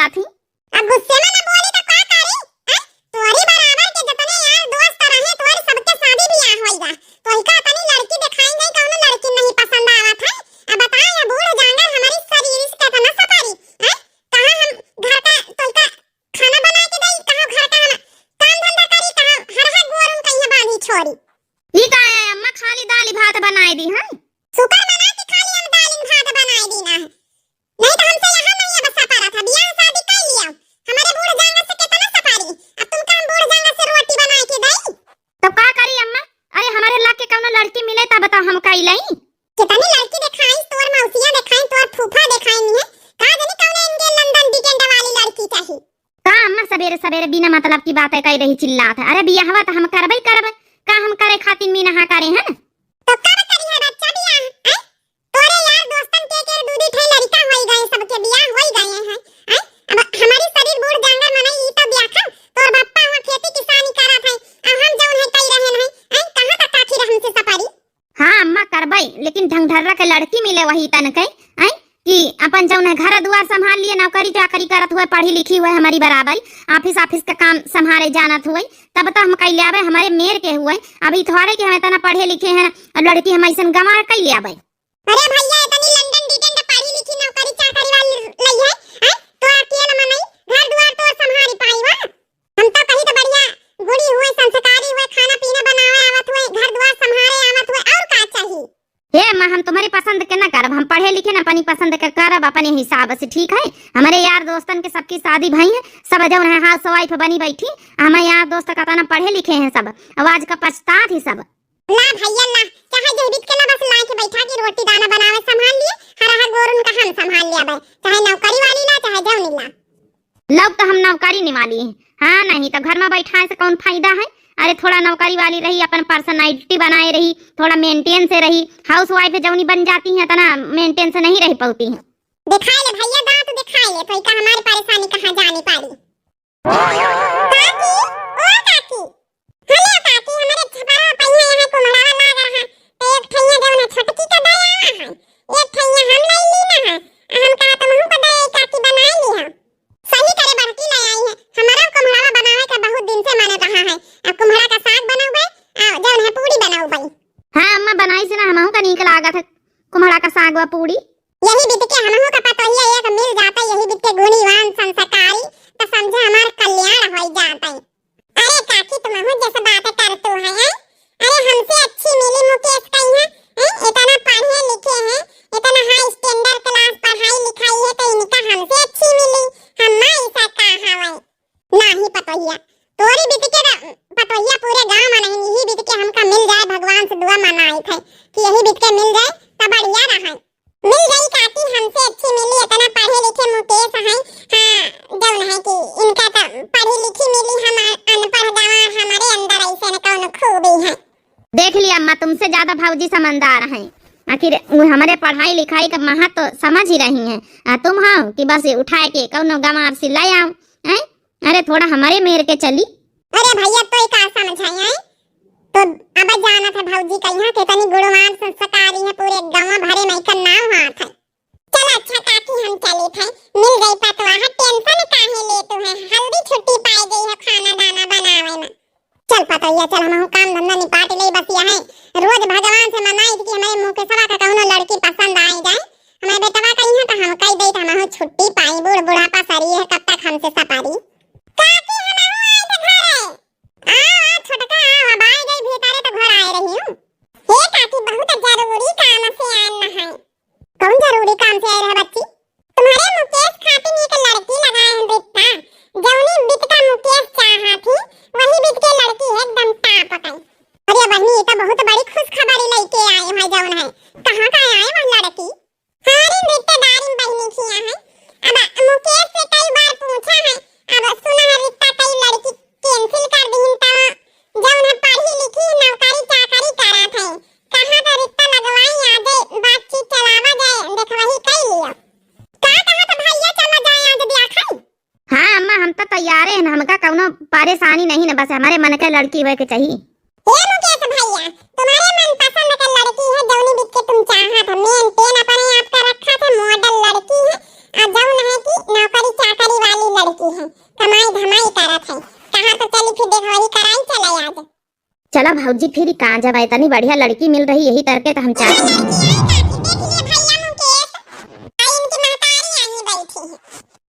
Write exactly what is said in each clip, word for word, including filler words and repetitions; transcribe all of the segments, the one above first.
थी। अब गुस्से में ना बोली तो का करी? हैं? तोरी बराबर के जितने यार दोस्त रहे, तोरी सबके शादी बियाह होइगा। तोहिका इतनी लड़की देखाई गई, कौनो लड़की नहीं पसंद आवत है। अब बताओ, ये बूढ़ जांगर हमारी शरीर से कितना सतारी, हैं? कहाँ हम घर का, तोहिका खाना बना के दई, कहाँ घर का हम काम धंधा करी, कहाँ हर हर गोरुन कहीं बांधी छोड़ी। ई का है अम्मा, खाली दाल भात बनाए दी, हैं? शुक्र मना के खाली हम दाल भात बनाए दी ना है। नहीं तो हमसे यहाँ नहीं अब सपरत है, बियाह शादी कर लिया। हमारे बूढ़ जांगर से कितना सपारी, अब तुमका हम बूढ़ जांगर से रोटी बना के दई? तो का करी अम्मा? अरे हमारे लाग के कौनो लड़की मिले तब तो हम कई लई। कितनी लड़की देखाई, तोर मौसिया देखाई, तोर फूफा देखाई नहीं है, का जानी कौन इनके लंदन डिकेंड वाली लड़की चाहिए। का अम्मा सबेरे सबेरे बिना मतलब की बातें कह रही चिल्लात है? अरे बियाहवा तो हम करबे करबे, का हम करे खातिर मीनहा करे हैं? तो कब करी है बच्चा बियाह, हैं? तोरे यार दोस्तन के, के दू दी ठे लड़का होई गए, सबके बियाह होई गए हैं, हैं? अब हमारी शरीर बूढ़ जांगर मनई ई तो ब्याखन, तोर बप्पा हुआ खेती किसानी करत है, अब हम जौन है कई रहे हैं, हैं? कहाँ तक आखिर हमसे सपारी? हाँ अम्मा करबई, लेकिन ढंगढर्रा के लड़की मिले वही तन के, हैं? कि अपन जौन है घर दुआर संभाल लिए, नौकरी चाकरी करत हुए, पढ़ी लिखी हुए हमारी बराबरी, office office का काम संभाले जानत हुए, तब तो हम कई ले आवे हमारे मेर के हुए। अभी थोड़े के हम इतना पढ़े लिखे हैं, अब लड़की हम ऐसन गंवार कई ले आवे। अरे भैया, इतनी लंदन डिटेंड पढ़ी लिखी नौकरी चाकरी वाली लई है, हैं? तो अकेल मनई घर दुआर तोर संभारी पाई वा? हम तो कही तो बढ़िया गुणी हुए, संस्कारी हुए, खाना पीना बनावे आवत हुए, घर दुआर संभारे आवत हुए, और का चाहिए? हे अम्मा, हम तुम्हारी पसंद के ना करब, हम पढ़े लिखे ना अपनी पसंद के करब अपने हिसाब से, ठीक है? हमारे यार दोस्तन के सबकी शादी भई है, सब जौन है house wife बनी बैठी, हमारे यार दोस्त का तना पढ़े लिखे हैं सब, अब आज का पछतात ही सब। ला भैया ला, चाहे जैवित के ला, बस ला के बैठा के रोटी दाना बनावे संभाल लिए, हर हर गोरुन का हम संभाल लिया बे, चाहे नौकरी वाली ला, चाहे जौनी ला। लोग तो हम नौकरी निवाली हैं। हाँ, नहीं तो घर में बैठाए से कौन फायदा है? अरे थोड़ा नौकरी वाली रही, अपन personality बनाए रही, थोड़ा maintain से रही। House wife जौनी बन जाती हैं, इतना maintain से नहीं रह पाती हैं। दिखाई ले भैया, दांत दिखाई ले, तो का हमारी परेशानी कहाँ जानी पारी। काकी, ओ काकी, हेलो काकी, हमारे छपरा पहिया यहाँ कुम्हड़ा लाग रहा, तो एक ठैया जौन है छोटकी का दे आवा है, एक ठैया हम ले ली ना है, आ हम कहा तुमहू को दे काकी बनाई ली है। सही करे बड़की ले आई है, हमारा कुम्हड़ा बनावे का बहुत दिन से मन रहा है, अब कुम्हड़ा का साग बनौबे, आ जौन है पूड़ी बनौबे। हाँ अम्मा, बनाई से ना हमहू का नीक लागत है कुम्हड़ा का साग व पूड़ी। यही बिध के हमहू का पतोहिया एक मिल जाता, यही बिध के गुणीवान संस्कारी, तो समझे हमार कल्याण होई जाता। अरे काकी, तुमहू जैसे बात करतू है, हैं? अरे हमसे अच्छी मिली मुकेश कहीं है, हैं? इतना पढ़े लिखे हैं, इतना high standard class पढ़ाई लिखाई है, तो इनका हमसे अच्छी मिली, हम ना ऐसा कहा है। नाही पतोहिया, तोरी बिध के ना पतोहिया पूरे गांव में नहीं, यही बिध के हमका मिल जाए, भगवान से दुआ मनाई थे कि यही बिध के मिल जाए तो बढ़िया रहे। मिल गई काकी, हमसे अच्छी मिली, इतना पढ़े लिखे मुकेश हैं। हाँ, जौन है कि इनका तो पढ़ी लिखी मिली, हम अनपढ़ गंवार, हमारे अंदर ऐसे न कौन खूबी है। देख लिया अम्मा, तुमसे ज्यादा भौजी समझदार हैं, आखिर वो हमारे पढ़ाई लिखाई का महत्व तो समझ ही रही हैं। आ तुम हो कि बस उठाए के कौनो गंवार से ले आओ, हैं? अरे थोड़ा हमारे मेर के चली। अरे भैया, तो का समझाई, हैं? तो अब जानत है भौजी का यहाँ कितनी गुणवान संस्कारी है, पूरे गांव भरे में एकर नाम हाथ है। चल अच्छा काकी, हम चलित है, मिल गई पतवाह, tension काहे लेतू है, हल्दी छुट्टी पाई गई है खाना दाना बनावे में। चल पतोहिया, चल हमहू काम धंधा निपाट ले, बस यह है रोज भगवान से मनाई कि हमारे मुकेशवा का कौनो लड़की पसंद आई जाए, हमारे बेटवा का यहाँ तो हम कई दे तो हमहू छुट्टी पाई, बूढ़ बुढ़ापा सरी है, कब तक हमसे सपारी। काकी हमहू आई थे घरे। आ, आ, छोटका, आ, अब आए गई भीतरे तो घर आए रही हूँ। हे काकी, बहुत जरूरी काम से आए न है। कौन जरूरी काम से आए रहे बच्ची? तुम्हारे मुकेश खातिर एक लड़की लगाए हैं बित्ता। जौनी बित का मुकेश चाहा थी, वही बित के लड़की एकदम टाप कई। अरे बहनी, ये तो बहुत बड़ी खुशखबरी लेके आए हैं जौन है। कहाँ का आए वह लड़की? हमारी रिश्तेदारी में बहनी किया है। अब मुकेश से कई बार पूछा है, अब सुना है रिश्ता कई लड़की cancel कर दीन, तो जौन है पढ़ी लिखी नौकरी चाकरी करत है, कहाँ तो रिश्ता लगवाई, आगे बातचीत चलावा जाए, देखवही कई लियो। का कहा तो भैया चला जाए आज ब्याह खाई? हाँ अम्मा, हम तो तैयार हैं, हमका कौनो परेशानी नहीं न, बस हमारे मन के लड़की हुए के चाहिए। हे मुकेश भैया, तुम्हारे मनपसंद के लड़की है, जौनी बित के तुम चाहत है, maintain अपने आप का रखा थे, model लड़की है, और जौन है कि नौकरी चाकरी वाली ला भौजी, फिर कहाँ जब इतनी बढ़िया लड़की मिल रही, यही तरके तो हम चाहते हैं। देख लिए भैया मुकेश, आई इनकी महतारी आई बैठी है।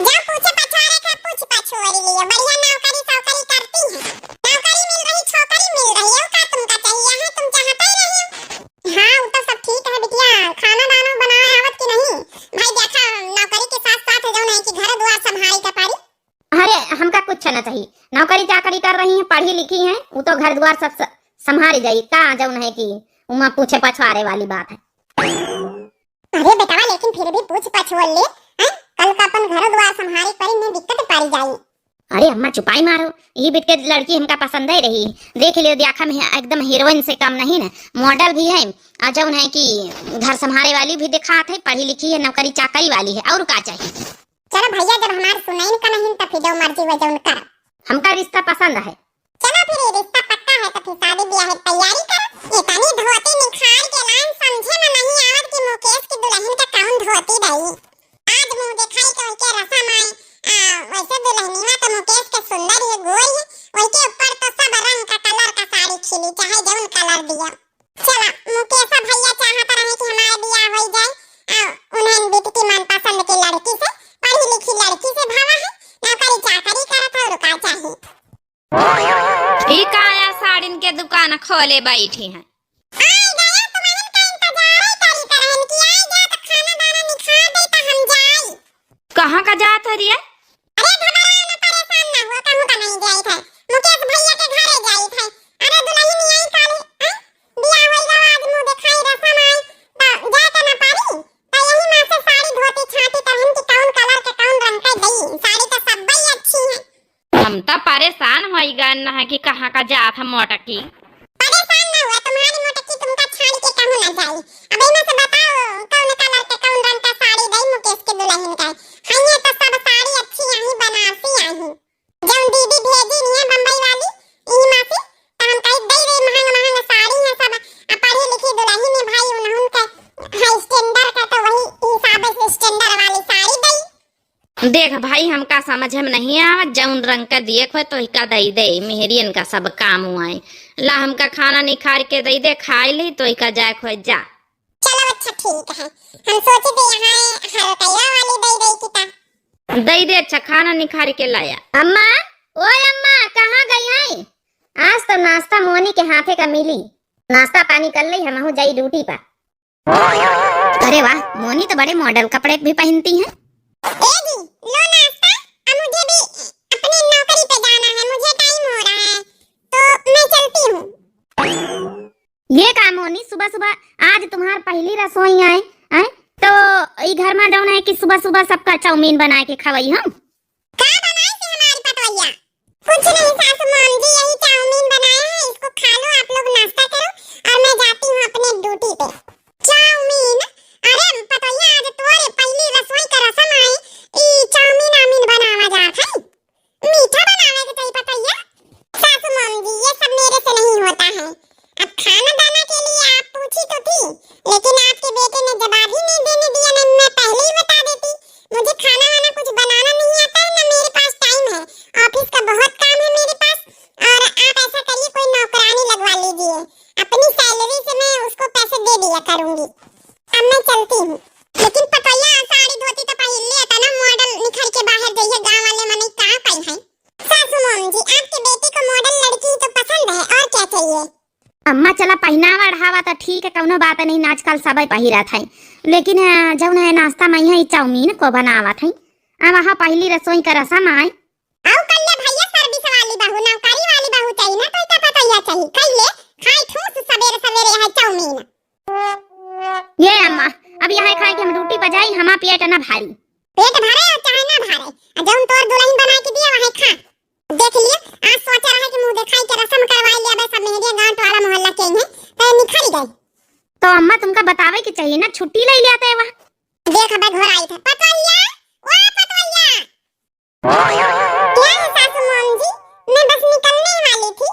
जा पूछे पछवारे का पूछ पछोरी लियो, बढ़िया नौकरी सौकरी करती है, नौकरी मिल रही, छोकरी मिल रही है, का तुमका चाहिए है, तुम चाहते ही रही हो। हाँ, वो तो सब ठीक है बिटिया, खाना दाना बनावे आवत कि नहीं? भाई देखा, नौकरी के साथ साथ जौन है कि घर द्वार संभाले के पड़ी। अरे, हमका कुछ ना चाहिए, नौकरी चाकरी कर रही हैं, पढ़ी लिखी हैं, वो तो घर द्वार सब स-, संभाल जाई, का जौन है कि उमा पूछे पछवारे वाली बात है। अरे बेटवा, लेकिन फिर भी पूछ पछोर ले, हैं? कल का अपन घर द्वार संभाले पड़ी, में दिक्कत पड़ी जाई। अरे अम्मा, चुपाई मारो, ये बिट के लड़की हमका पसंद ही रही। देख लियो, देखा में एकदम हीरोइन से कम नहीं ना, मॉडल भी है, और जौन है कि घर संभाले वाली भी दिखात है, पढ़ी लिखी है, नौकरी चाकरी वाली है, और का चाहिए? चलो भैया, जब हमार सुनैन का नहीं, तो फिर जो मर्जी हो जौन कर। हमका रिश्ता पसंद है। चलो फिर, ये रिश्ता पक्का है, तो फिर शादी ब्याह की तैयारी कर। ये तनी धोती निखार के लाइन समझे में नहीं आवत कि मुकेश की दुल्हन का कौन धोती दई। आज मुँह दिखाई के वही के रसम आए, आ, वैसे दुल्हनिया तो मुकेश के सुंदर ही गोरी है, वही के ऊपर तो सब रंग का कलर का साड़ी खिली, चाहे जौन कलर दिया। चला, मुकेश भैया चाहत रहे कि हमार बियाह होई जाए, आ, उन्हें बिट की मनपसंद की लड़की से, पढ़ी लिखी लड़की से भावा है, नौकरी चाकरी करत है, और का चाही। ई काया साड़िन के दुकान खोले बैठी हैं। आई गया, तुम्हारे का इंतजार ही करी करहन कि आई जा तो खाना दाना निखार दे तो हम जाई। कहाँ का जात है रिया? अरे घबराओ ना, परेशान ना हुआ, कहूँ का नहीं जाई थे, मुकेश भैया के घरे जाई थे। अरे दुल्हन आई काले, हैं? बियाह होई रहा, आज मुँह दिखाई रसम आई, तो जाए तो ना पारी, तो यही माँ से साड़ी धोती छाटी करहन कि कौन कलर के कौन रंग के दई, साड़ी तो सब ही अच्छी है। हम त परेशान होई गए न है कि कहाँ का जात है मोटकी। परेशान न हुआ, तुम्हारी मोटकी तुमका छाड़ के कहूँ न जाई। अब इनमें से बताओ, कौन कलर के, कौन रंग का साड़ी दई मुकेश के दुल्हन का? हाँ, ये तो सब साड़ी अच्छी आई, बनारसी आई। जौन दीदी भेजी नहीं है बम्बई वाली, ई माँ से, तो हम कही दे दे, महंग महंग साड़ी है सब। आ पढ़ी लिखी दुल्हन है भाई, उन्होंने का है standard का, तो वही हिसाब से standard वाली साड़ी दई। देख भाई, हमका समझ में नहीं आवत, जौन रंग का दिए खोए तो इका दई दे, मेहरियन का सब काम हुआ है। ला हमका खाना निखार के दई दे, खाए ली तो इका जाए खोए जा। चलो अच्छा ठीक है, हम सोचे थे यहाँ हल्कैया वाली दई दे की ता। दई दे अच्छा, खाना निखार के लाया। अम्मा, ओए अम्मा, कहाँ गई हैं? आज तो नाश्ता मोनी के हाथे का मिली, नाश्ता पानी कर ली, हमहू जाई ड्यूटी पर। अरे वाह, मोनी तो बड़े मॉडल कपड़े भी पहनती हैं। ए जी, लो नाश्ता, अब मुझे भी अपनी नौकरी पे जाना है, मुझे टाइम हो रहा है, तो मैं चलती हूँ। ये का मोनी, सुबह सुबह आज तुम्हार पहली रसोई आए, आए? तो ई घर में जौन है कि सुबह सुबह सबका चाउमीन बनाए के खवाई हम। का बनाई थी हमारी पतोहिया? कुछ नहीं सासू माँ जी, यही चाउमीन बनाया है, इसको खा लो, आप लोग नाश्ता करो और मैं जाती हूँ अपने ड्यूटी पे। चाउमीन? अरे पतोहिया, आज तोरे पहली रसोई का रसम आए, ई चाउमीन आमीन बनावा जात है, मीठा बनावे के चाहिए पतोहिया। सासू माँ जी, ये सब मेरे से नहीं होता है। अब खाना दाना के लिए आप पूछी तो थी, लेकिन आपके बेटे ने जवाब ही नहीं देने दिया, नहीं मैं पहले ही बता देती। मुझे खाना वाना कुछ बनाना नहीं आता है, ना मेरे पास टाइम है, ऑफिस का बहुत काम है मेरे पास। और आप ऐसा करिए, कोई नौकरानी लगवा लीजिए, अपनी सैलरी से मैं उसको पैसे दे दिया करूंगी। अब मैं चलती हूँ। लेकिन पतोहिया, साड़ी धोती तो पहन लिया था ना, मॉडल निखर के बाहर जाइए, गाँव वाले मनई का पाई है। सासू माँ जी, आपके बेटे को मॉडल लड़की तो पसंद है, और क्या चाहिए? अम्मा, चला पहनावा ओढ़ावा तो ठीक है, कौनो बात नहीं, आजकल सबे पहिरत है, लेकिन, अ, जौन है नाश्ता में है चाउमीन को बनावत है, आ वहाँ पहली रसोई का रसम आए। आओ कर ले भैया, सर्विस वाली बहू, नौकरी वाली बहू चाहिए ना, तो क्या पतोहिया चाहिए, कर ले, खाए ठूस सबेरे सबेरे है चाउमीन। ये अम्मा, अब यहाँ खाए के हम ड्यूटी पर जाई, हमार पेट ना भारी। पेट भरे और चाहे ना भरे, आ जौन तोर दुल्हन बना के दिया वही खा। देख लिए, आज सोचा रहे कि मुँह दिखाई के रसम करवाई लिया, बस सब मेहरिया गांव टोला मोहल्ला के हैं, तो निखर गई। तो अम्मा तुमका बतावे के चाहिए ना, छुट्टी ले लिया था वहाँ। देख अबे घर आई था, पतोहिया, ओ पतोहिया। क्या है सासू माँ जी, मैं बस निकलने वाली थी।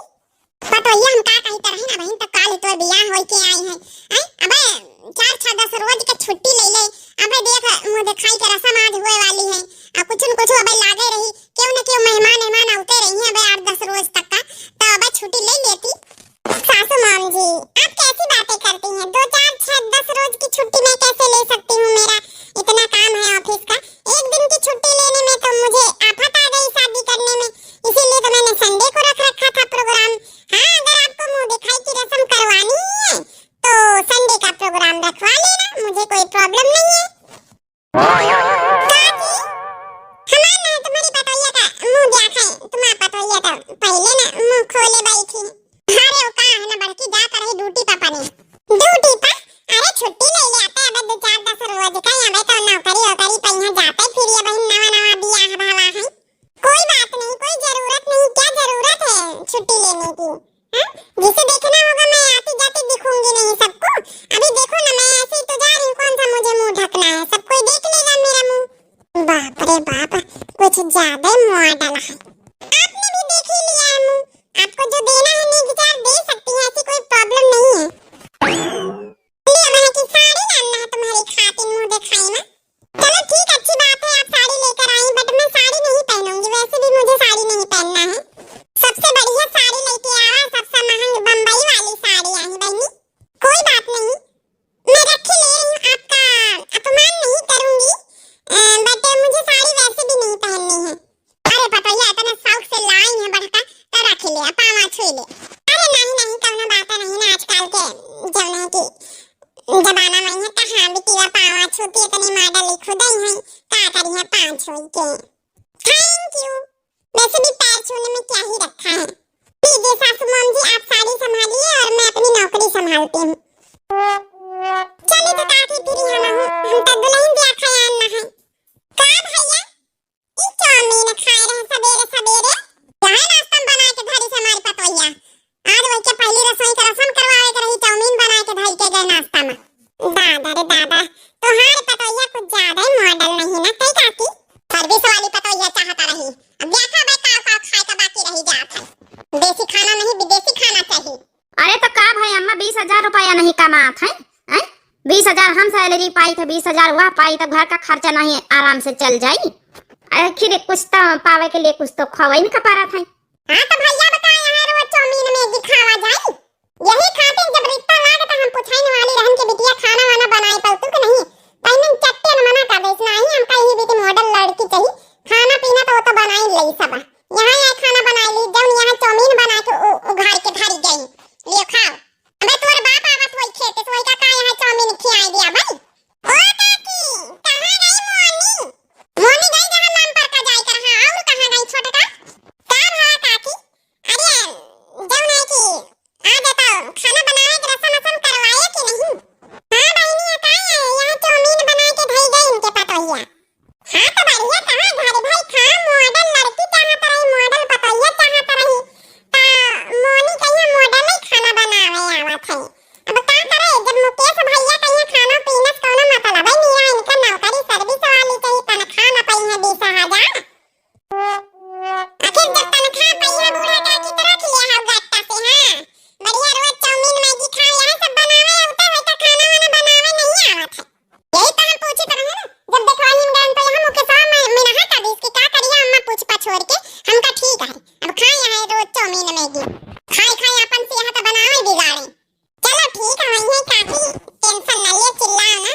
पतोहिया हम का कही तरह ना बहन, तो काल ही तोर बियाह होई के आई है। हैं? अबे चार छह दस रोज के छुट्टी ले ले। अबे देख मुँह दिखाई के रसम आज हुए वाली है। आ कुछ न कुछ अबे लागे रही, क्यों न क्यों मेहमान एहमान आते रही हैं अबे आठ दस रोज तक का, तो अबे छुट्टी ले लेती। बाप रे बाप, कुछ ज्यादा ही मॉडल है। आपने भी देख ही लिया है मुंह, आपको जो देना है नेगी चार दे सकती है, ऐसी कोई प्रॉब्लम नहीं है। लिए बहन की साड़ी लाना है तुम्हारी खातिर मुंह दिखाई में। चलो ठीक, अच्छी बात है, आप साड़ी लेकर आई, but मैं साड़ी नहीं पहनूंगी, वैसे भी मुझे साड़ी नहीं पहनना है। सबसे बढ़िया साड़ी लेके आवा, सबसे महंग बम्बई वाली साड़ी आई बहनी। कोई बात नहीं, मैं रख ले रही हूँ, आपका अपमान नहीं करूंगी, बट मुझे साड़ी वैसे भी नहीं पहननी है। अरे पतोहिया, इतना शौक से लाई है बड़का, तो रख ले, पावा छुई ले। अरे नहीं नहीं, कौनो बात नहीं ना, आजकल के जौन है कि जमाना में है, कहाँ बिटिया पावा छूती, इतनी मॉडल खुद ही है, का करी है पाँव छुई के। थैंक यू। वैसे भी पैर छूने में क्या ही रखा है। लीजिए सासू मोम जी, आप साड़ी संभालिए और मैं अपनी नौकरी संभालती हूँ। चलिए तो काकी, फिर हम हम तो दुल्हन दिया ख्याल ना है। का भैया, ई चाउमीन खाए रहे सबेरे सबेरे? काहे नाश्ता में बना के धरी से हमारी पतोहिया? आज वही के पहली रसोई के रसम करवावे के रही, चाउमीन बना के धरी के गए नाश्ता में। दादा रे दादा, तोहार पतोहिया कुछ ज्यादा ही मॉडल नहीं ना, कई काकी? सर्विस वाली पतोहिया चाहता रही। अब देखा बे का का खाए का बाकी रही जात है। देसी खाना नहीं, विदेशी खाना चाहिए। अरे तो का भाई अम्मा, बीस हजार रुपया नहीं कमात है, हैं? बीस हजार हम सैलरी पाई थे, बीस हजार वह पाई, तो घर का खर्चा नहीं आराम से चल जाई? आखिर कुछ तो पावे के लिए कुछ तो खोवे इनका पड़ा था। हाँ तो भैया बताए, यहाँ रोज चाउमीन मैगी खावा जाई। यही खातिर जब रिश्ता लागे तो हम पुछाइन वाली रहन के बिटिया खाना वाना बनाए पौतू के नहीं, तो इन्हन चट्टे न मना कर देस, नहीं हमका यही बेटी मॉडल लड़की चाहिए, खाना पीना तो वो तो बनाई ले सब। यहाँ ये खाना बनाई ली, जौन यहाँ चाउमीन बना के उ-, उघार के धरी गई, लियो खाओ। अबे तोर बाप आवत होई खेते से, वही का, का यहाँ चाउमीन खियाई दिया भाई? ओ काकी, कहाँ गई मोनी? मोनी गई जहाँ नाम पर का जाए कर, हाँ, और कहाँ गई छोटका? का भवा काकी? अरे, जौन है कि आ जाता, खाना बनावे के रसम असम करवाए कि नहीं? हाँ बहनिया, का है, यहाँ चाउमीन बना के धई गई इनके पतोहिया। हाँ तो बढ़िया, कहाँ घर भाई खा, मॉडल लड़की चाहत रही, मॉडल पतोहिया चाहत रही, ता मोनी कहिया मॉडल ही खाना बनावे आवत है। अब का करे, जब मुकेश भैया कहिया खाना पीना से कौनो मतलब है नहीं, इनका नौकरी सर्विस वाली चाहिए, तनख्वाह न पाई है बीस हजार। आखिर जब तनख्वाह पाई है बूढ़ा काकी तो रख लिया है गट्टा से, हाँ। बढ़िया रोज चाउमीन मैगी खा, यहाँ सब बनावे आवता है तो खाना वाना बनावे नहीं आवत है। यही तो हम पूछत रहे ना, जब देखवाइन गए तो यहाँ मुकेशवा में, में नहा का बीस की का करिया अम्मा पूछ पछोड़ के, हमका ठीक है। अब खाए यहाँ रोज चाउमीन मैगी। खाए खाए अपन से यहाँ तो बनावे बिगाड़े। चलो ठीक है, वही है काकी, टेंशन न ले, चिल्लाओ ना।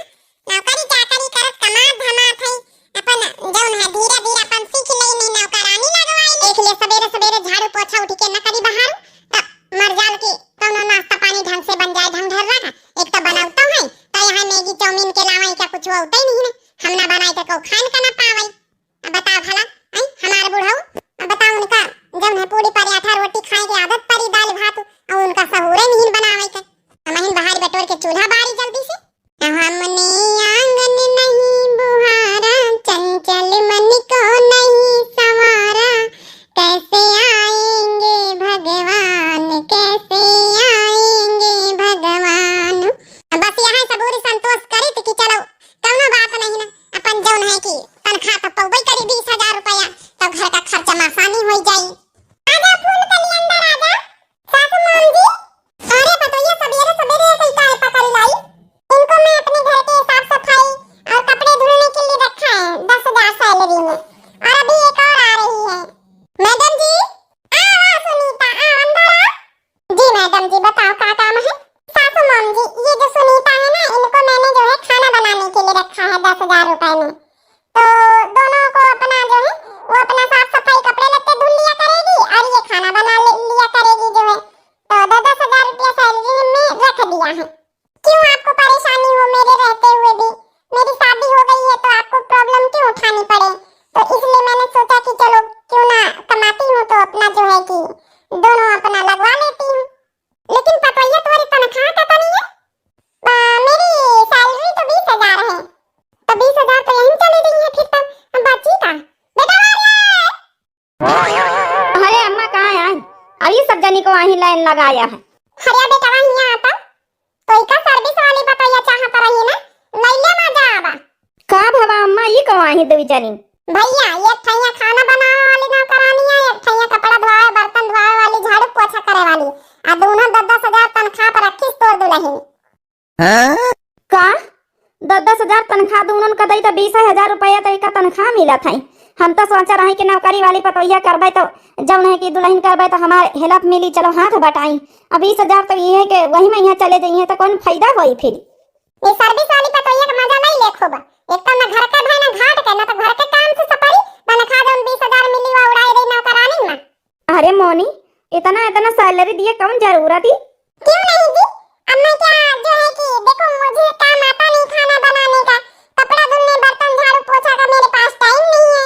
नौकरी चाकरी करत कमात धमात है, अपन जौन है धीरे धीरे अपन सीख ले, नहीं नौकरानी लगवाई ले। देख ले सबेरे सबेरे झाड़ू पोछा उठ के न करी बहारू, तब मर जाल की कौनो नाश्ता पानी ढंग से बन जाए, ढंग ढर्रा का। एक तो बनावत है, तो यहाँ मैगी चाउमीन के अलावा क्या कुछ होता ही नहीं ना। हम ना बनाए तो को खान का ना पावे। अब बताओ भला, हैं, हमार बुढ़ऊ, अब बताओ उनका जौन है पूरी पराठा रोटी खाए के आदत पड़ी, दाल भात, और उनका सहूरे नहीं बनावे के। हमहिन बाहर बटोर के चूल्हा बारी जल्दी से। हमने आंगन नहीं बुहारा, चंचल मन को नहीं संवारा, कैसे आएंगे भगवान, कैसे आएंगे भगवान। बस यहाँ सबूरी संतोष करी थी कि चलो कौनो बात नहीं ना, अपन जौन है कि तनख्वाह तो पौबे करी बीस हजार रुपया, तो घर का खर्चा में आसानी हो जाई। आजा फूल कली अंदर आजा। सासू मोम जी, अरे पतोहिया सबेरे सबेरे ऐसे ही काहे पकड़ लाई? इनको मैं अपने घर के साफ सफाई और कपड़े धुलने के लिए रखा है दस हजार सैलरी में, और अभी एक और आ रही है। मैडम जी, आ, आ सुनीता, आ अंदर आ। जी मैडम जी, बताओ का काम है? सासू मोम जी, ये जो सुनीता है ना, इनको मैंने जो है खाना बनाने के लिए रखा है दस हजार रुपए में। तो दोनों को अपना जो है, वो अपना साफ सफाई, कपड़े लत्ते धुल लिया करेगी और ये खाना बना ले, लिया करेगी जो है। तो दस दस हजार रुपया सैलरी में रख दिया है। क्यों आपको परेशानी हो मेरे रहते हुए भी? मेरी शादी हो गई है तो आपको प्रॉब्लम क्यों उठानी पड़े? तो इसलिए मैंने सोचा कि चलो क्यों ना कमाती हूँ तो अपना जो है कि दोनों अपना लगवा लेती हूँ। लेकिन पतोहिया तुम्हारी तनख्वाह का तो नहीं है? आ, मेरी सैलरी तो बीस हजार है, तो बीस हजार तो यहीं चली गई है, फिर तो बची का? बेटा आ रहा है। अरे अम्मा कहाँ आए? अभी सब जनी को वहीं लाइन लगाया है। अरे बेटा वहीं आता, तो इका सर्विस वाली पतोहिया चाहत रही ना, लैले ना जाबा। का भवा अम्मा, ई कहाँ ही दुई जनी? भैया, एक ठैया खाना बनावे वाली नौकरानी है, एक ठैया कपड़ा धोआवे, बर्तन धोआवे वाली, झाड़ू पोछा करे वाली। आ दोनों दस दस हजार तनख्वाह पर रखिस तोर दुलहिन। हाँ? का? दस दस हजार तनख्वाह दुनों का दई त बीस हजार रुपया त एका तनख्वाह मिलत है। हम तो सोचा रहे कि नौकरी वाली पतोहिया करबे तो जौन है कि दुलहिन करबे तो हमार help मिली, चलो हाथ बटाई। अब बीस हजार तो ये है कि वही में यहाँ चले जाइए तो कौन फायदा होई फिर? ये service वाली पतोहिया का मजा नहीं ले खूब। एक तो न घर के भाई न घाट के, न तो घर के काम से सपरी, तनख्वाह जौन बीस हजार मिली वो उड़ाई दे नौकरानी में। अरे मोनी, इतना, इतना salary दिए कौन जरूरत ही? क्यों नहीं जी? अब मैं क्या जो है कि देखो, मुझे काम आता नहीं खाना बनाने का, कपड़ा धुलने, बर्तन, झाड़ू, पोछा का मेरे पास time नहीं है।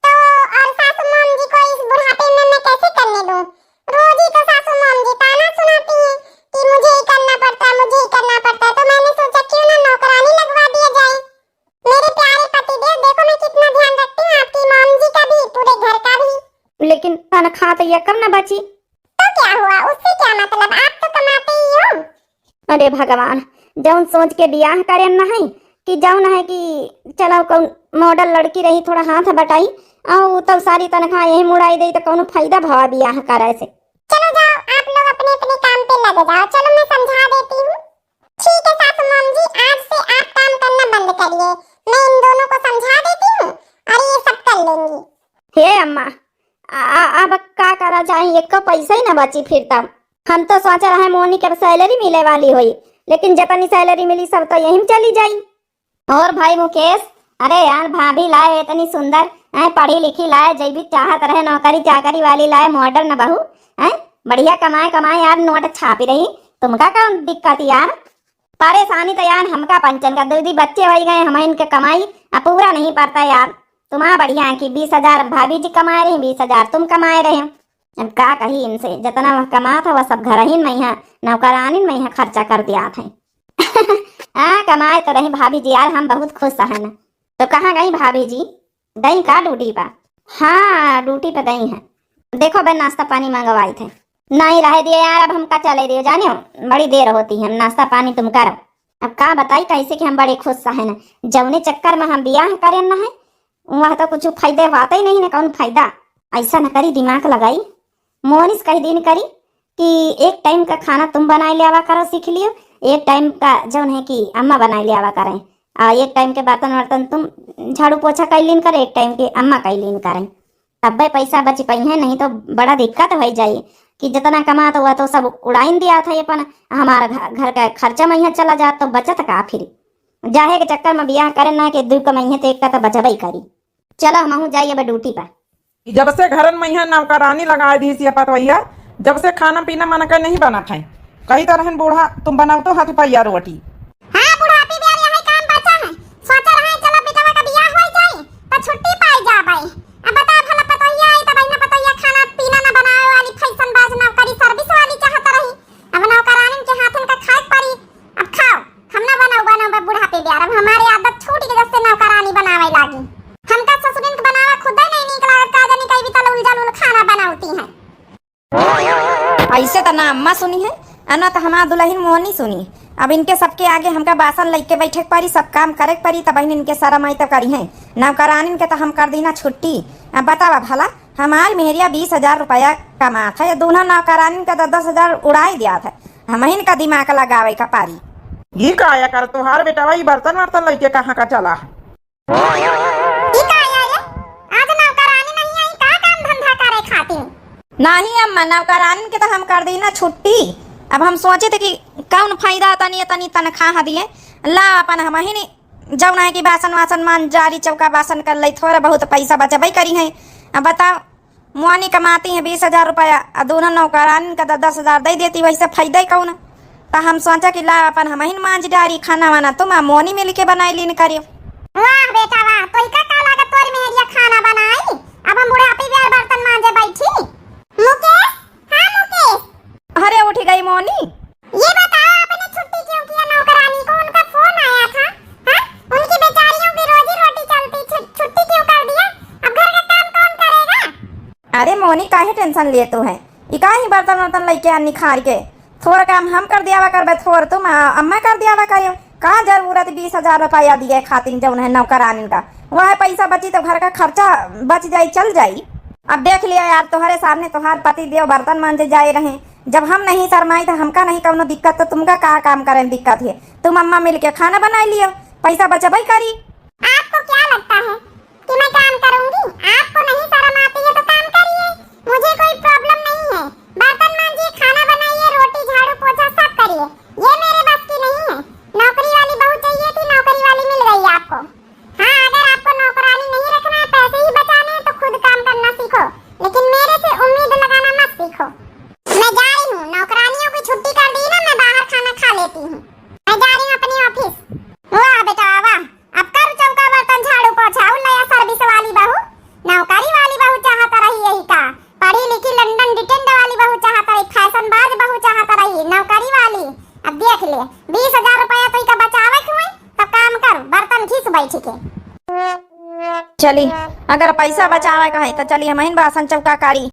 तो और सासू माम जी को इस बुढ़ापे में मैं कैसे करने दूं? रोज ही तो सासू माम जी ताना सुनाती हैं कि मुझे ही करना पड़ता है, मुझे ही करना पड़ता है। तो मैंने सोचा क्यों ना नौकरानी लगवा दिया जाए। मेरे प्यारे पति देव, देखो मैं कितना ध्यान रखती हूँ आपकी माम जी का भी, पूरे घर का भी। लेकिन तनख्वाह तो ये कम ना बची। तो क्या हुआ, उससे क्या मतलब, आप तो कमाते ही हो। अरे भगवान, जौन सोच के बियाह करे न है कि जौन है कि चलो कौन model लड़की रही, थोड़ा हाथ बटाई, और तब सारी तनख्वाह यही मुड़ाई दे तो कौनो फायदा भवा बियाह करे से। चलो जाओ, आप लोग अपने अपने काम पे लग जाओ। चलो मैं समझा देती हूँ। ठीक है सासू माम जी, आज से आप काम करना बंद करिए, मैं इन दोनों को समझा देती हूँ और ये सब कर लेंगी। हे अम्मा, आ, आ, अब का करा जाए, एको पैसा ही ना बची फिर तब। हम तो सोच रहे मोनी के salary मिले वाली होई, लेकिन जितनी salary मिली सब तो यही में चली जाई। और भाई मुकेश, अरे यार, भाभी लाए इतनी सुंदर, हैं, पढ़ी लिखी लाए, जै भी चाहत रहे नौकरी चाकरी वाली लाए, modern बहू, हैं, बढ़िया कमाए कमाए यार, नोट छापी रही, तुमका कौन दिक्कत यार? परेशानी तो यार हमका पंचन का, दो दी बच्चे वही गए, हम इनके कमाई अब पूरा नहीं पड़ता यार। तुम्हारा बढ़िया है कि बीस हजार भाभी जी कमाए रही, बीस हजार तुम कमाए रहे। अब का कही इनसे, जितना वह कमात है वह सब घर ही में यहाँ नौकरानी में यहाँ खर्चा कर दिया थे। हाँ, कमाए तो रही भाभी जी यार, हम बहुत खुश है ना। तो कहाँ गई भाभी जी, गई का ड्यूटी पर? हाँ, ड्यूटी पर गई हैं। देखो बे, नाश्ता पानी मंगवाई थे। नहीं रहे दिए यार, अब हमका चले दियो, जानियो बड़ी देर होती है, नाश्ता पानी तुम करो। अब का बताई कैसे कि हम बड़े खुश है ना, जौने चक्कर में हम बियाह करेन ना है, वह तो कुछ फायदे होते ही नहीं ना, कौन फायदा। ऐसा न करी, दिमाग लगाई, मोनिस कही दिन करी कि एक टाइम का खाना तुम बनाए ले आवा करो, सीख लियो, एक टाइम का जौन है कि अम्मा बनाए ले आवा करें, और एक टाइम के बर्तन वर्तन तुम झाड़ू पोछा कर लीन करे, एक टाइम के अम्मा कर लीन करें, तब्बे पैसा बच पाई है, नहीं तो बड़ा दिक्कत हो जाई कि जितना कमात हुआ तो सब उड़ाइन दिया था ये अपन, हमारा घ-, घर का खर्चा में यहाँ चला जात तो बचत का फिर। जाहे के चक्कर में बियाह करे ना के दुई कमाइहे तो एक का तो बचबे करी। चलो हमहू जाई अब ड्यूटी पर। जब से घरन में यहाँ नौकरानी लगाए दी सी पतवैया, जब से खाना पीना मन के नहीं बनत है। कही तो रहन बूढ़ा, तुम बनाओ तो हाथ पैया रोटी। हाँ बुढ़ापी भी अब यही काम बचा है। सोचा रहे चलो बेटवा का बियाह हो जाए तो छुट्टी पाई जाबे। अब बता भला पतोहिया आई तब ना पतोहिया खाना पीना ना बनावे वाली फैशन बाज नौकरी service वाली चाहत रही। अब नौकरानी के हाथन का खाए पड़ी। अब खाओ, हम ना बनाओ बनाओ बे बुढ़ापे बियाह। अब हमारी आदत छूट के जब से नौकरानी बनावे लागी। हमका ससुरिन के बनावा खुदे नहीं नीक लागत, का जानी कई भी तल उलझल उल खाना बनावती हैं। ऐसे त ना अम्मा सुनी है, आ ना त हमार दुलहिन मोहनी सुनी। अब इनके सबके आगे हमका बासन लइके बैठे के पड़ी, सब काम करे के पड़ी, तब इनके शरम आई तब करी है। नौकरानिन के त हम कर दी ना छुट्टी। अब बतावा भला, हमार मेहरिया बीस हजार रुपया कमात है, दोनों नौकरानिन का दस दस हजार उड़ाई दियात है, हमहिन का दिमाग लगावे का पारी। ई का आया कर तोहार बेटवा, ई बर्तन वर्तन लइके कहाँ का चला है? ई का आया रे? आज नौकरानी नहीं आई का काम धंधा करे खातिर? नहीं अम्मा, नौकरानी के तो हम कर दी ना छुट्टी। अब हम सोचे थे कि कौन फायदा तनी तनी तनख्वाह दिए, ला अपन हम ही नहीं जौन है कि बासन वासन मान जारी चौका बासन कर ले, थोड़ा बहुत पैसा बचबे करी है। अब बताओ, मुआनी कमाती हैं बीस हजार रुपया, आ दोनों नौकरानिन का दस दस हजार दे देती, वैसे फायदा ही कौन? त हम सोचा कि ला अपन हमहिन मांज डारी खाना वाना, तुम आ मोनी मिल के बनाई लीन करियो। वाह बेटा वाह, तो इका का लागत तोर मेहरिया खाना बनाई, अब हम बुढ़ापी बियार बर्तन मांजे बैठी। मुकेश, हाँ मुकेश। अरे उठ गई मोनी। ये बताओ, आपने छुट्टी क्यों किया नौकरानी को? उनका फोन आया था, हाँ? उनकी बेचारियों की रोजी रोटी चलती, छु-, छुट्टी क्यों कर दिया? अब घर का काम कौन करेगा? अरे मोनी, काहे tension लेतू है? ई काहे बर्तन वर्तन लइके आ निखार के? थोड़ा काम हम कर दियावा करबे, थोड़ तुम, आ, अम्मा कर दियावा करियो। का जरूरत बीस हजार रुपया दिए खातिर जौन है नौकरानिन का? वह पैसा बची तो घर का खर्चा बच जाई, चल जाई। अब देख लिया यार, तोहरे सामने तोहार पति देव बर्तन मांजे जाए रहे, जब हम नहीं शर्माई तो हमका नहीं कौनो दिक्कत, तो तुमका का काम करे में दिक्कत है? तुम अम्मा मिलके खाना बनाई लियो, पैसा बचबई करी। आपको क्या लगता है कि मैं काम करूंगी? आपको नहीं शर्म आती है तो काम करिए, मुझे कोई प्रॉब्लम नहीं है। बर्तन मांजिए, खाना बनाइए, रोटी, झाड़ू, पोछा सब करिए, ये मेरे बस की नहीं है। नौकरी वाली बहू चाहिए थी, नौकरी वाली मिल गई आपको। हाँ, अगर आपको नौकरानी नहीं रखना है, पैसे ही बचाने हैं तो खुद काम करना सीखो, लेकिन मेरे से उम्मीद लगाना मत सीखो। मैं जा रही हूँ, नौकरानियों की छुट्टी कर दी ना, मैं बाहर खाना खा लेती हूँ। मैं जा रही हूँ अपनी ऑफिस। वाह बेटा वाह, अब कर चौका बर्तन झाड़ू पोछा, उ लया सर्विस वाली बहू, नौकरी वाली बहू चाहत रही यही का? पढ़ी लिखी लंदन डिटेंड वाली बहू चाहत रही, फैशन बाज बहू चाहत रही, नौकरी वाली। अब देख ले, बीस हजार रुपया तो इका बचावे के हुई, तो काम कर, बर्तन घिस बैठ के। चली, अगर पैसा बचावे का है तो चली, हमहिन बासन चौका करी।